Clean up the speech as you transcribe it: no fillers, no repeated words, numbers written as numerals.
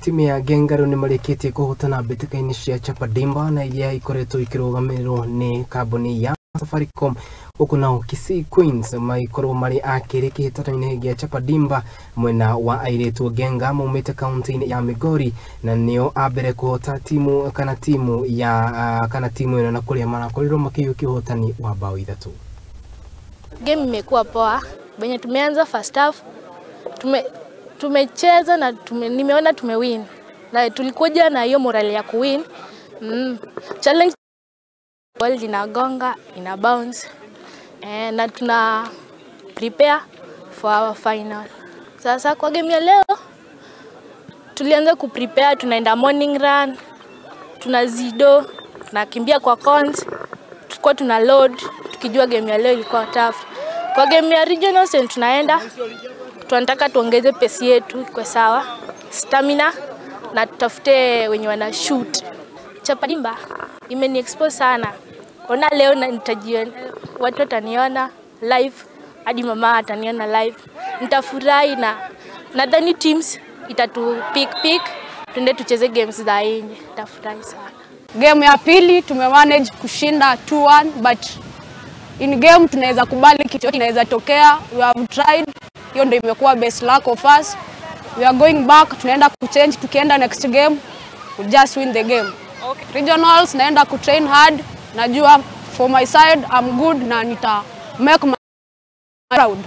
Timu ya Genga rĩu nĩmarĩkĩtie kũhotana mbĩtĩka-inĩ cia Chapa Dimba na iria ikoretwo ikĩrũgamĩrĩrwo nĩ kambuni ya Safaricom, gũkũ nao Kisii Queens magĩkorwo marĩ a kerĩ kĩhĩtahĩtano-inĩ gĩa Chapa Dimba mwena wa airĩtu. Genga maumĩte kaunti-inĩ ya Migori na nĩo a mbere kũhota timu kana timu ya kana timu ĩno na kũrĩa marakorirwo makĩiyũkia ũhotani wa bao 3. Game imekuwa poa. Venye tumeanza first half tumecheza na nimeona tumewin. Na tulikuja na hiyo morale ya kuwin. Challenge ball inagonga, ina bounce. Na tuna prepare for our final. Sasa kwa game ya leo tulianza kuprepare, tunaenda morning run, tunazido, tunakimbia kwa cons, tulikuwa tuna load tukijua game ya leo ilikuwa tough. Kwa game ya regionals tunaenda, tunataka tuongeze pesi yetu kwa sawa, stamina na tutafute wenye wana shoot. Chapa Dimba imeni expose sana. Ona leo nitajiona, watu wataniona live, hadi mama ataniona live. Nitafurahi na nadhani teams itatu pick tuende tucheze games za nje. Nitafurahi sana. Game ya pili tumemanage kushinda 2-1, but in game tunaweza kubali kitu yote inaweza tokea. We have tried. Hiyo ndio imekuwa best luck of us. We are going back, tunaenda kuchange, tukienda next game we just win the game. Okay. Regionals naenda kutrain hard. Najua for my side I'm good na nita make my proud.